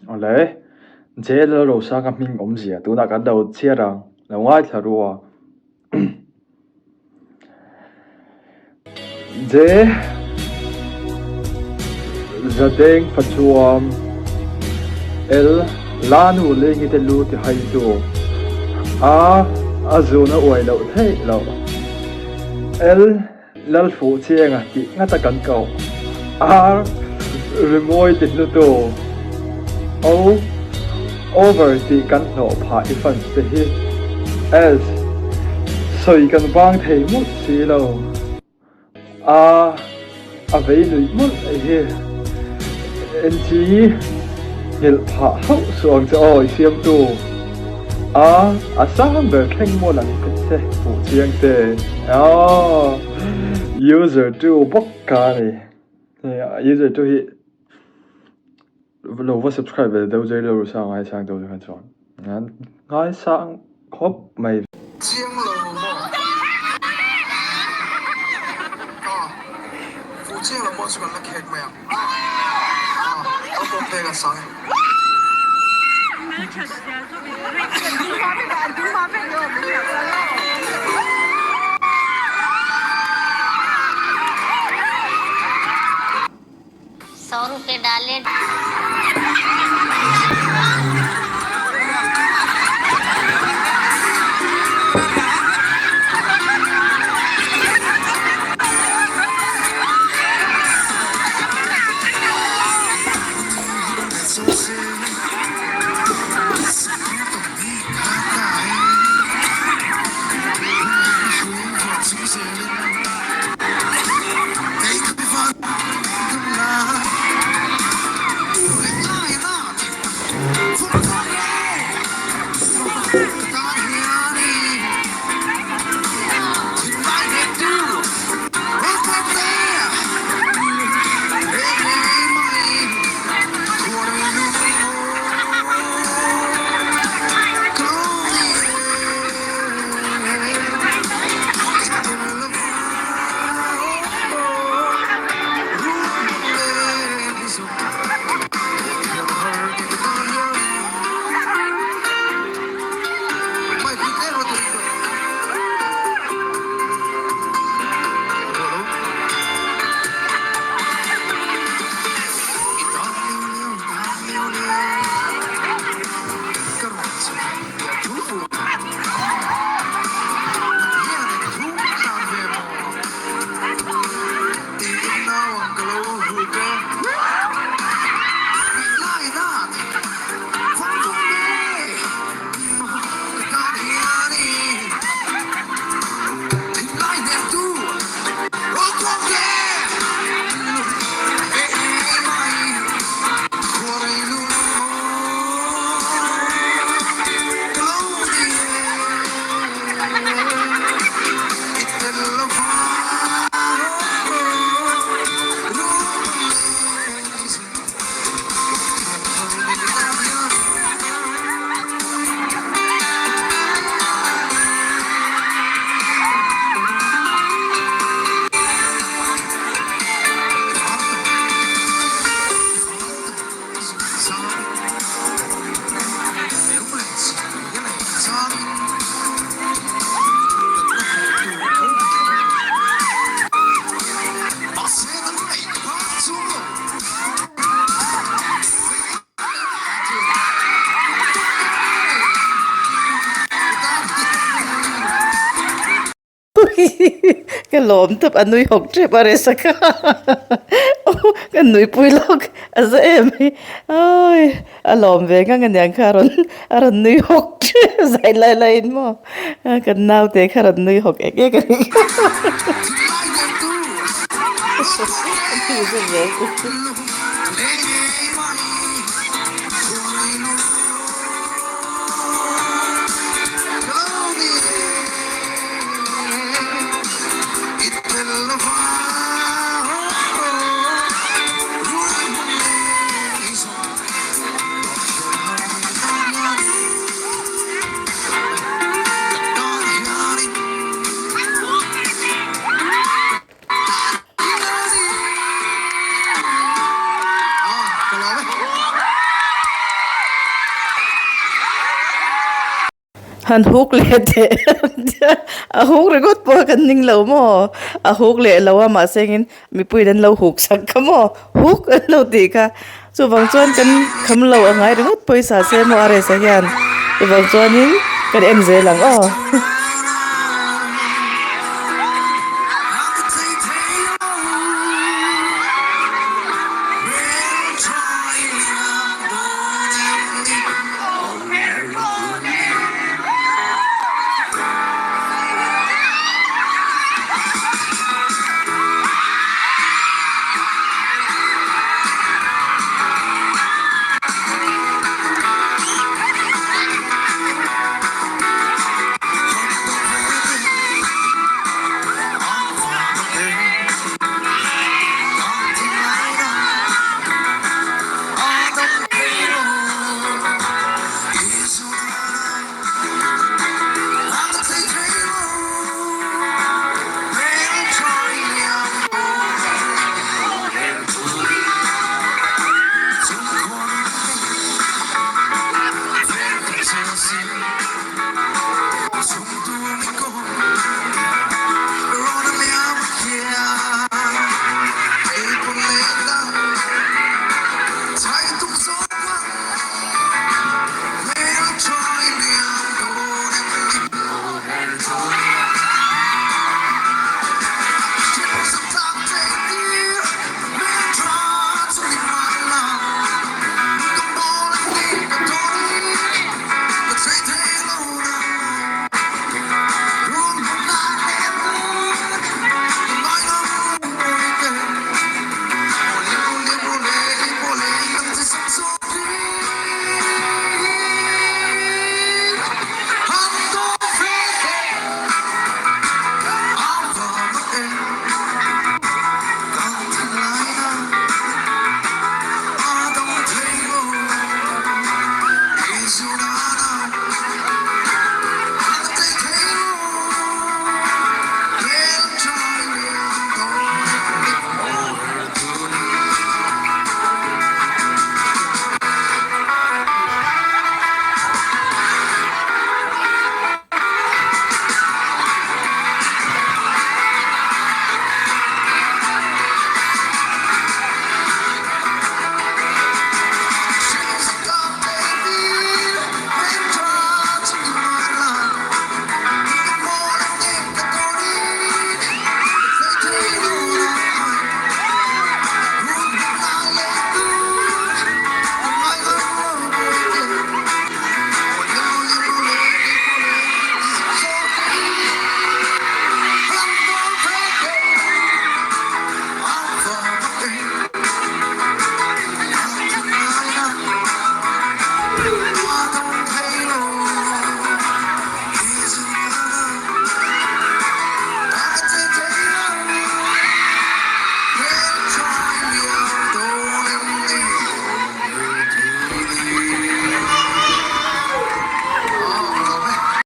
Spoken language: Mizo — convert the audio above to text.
Awle, J Lalrosanga hming awmzia tunah kan lo chhiar ang, lo ngaithla ru a. J Zadeng Fachuam L Lanu lengi te lu ti hai tu A A zun a uai loh theih loh L Lalfuh chianga tih ngata kan koh R Rimawi ti hlutu O Over tih kan hnawh phah i fans te hi S Sawi kan vang thei mawlh si lo A A vei nuih mawlh hi NG Nghilh phah hauh suh ang che aw i siamtu A A sang ber thleng mawl ang che hmuh chiang te Aww User tu bawk ka ni User tu hi Lo va subscribe ve deuh zai lo rusa ngaisang deuh khan chuan ngaisang khawp mai. Chiang lo maw? Aw, fuh chiang lo maw chu kan la khek mai ang. Aw, a kawm phei kan sang e. Sau rupe dale. Ka lawm tawp a nui hawk tep a resa kha ka nuipui lawk a za em hi awii a lawm ve ngang aniang kha a rawn a rawn nui hawk tep zai lai lai in maw kan naute kha a rawn nui hawk ek ek a nih kha. Han huk leh teh a huk ringawt pawh kan ning lo maw a huk leh lo a mahse engin mipuiin an lo huk sak kha maw huk an lo tih kha chuvang chuan kan kham lo a ngai ringawt pawisa se maw a resa hian chuvang chuanin kan en zel ang aw.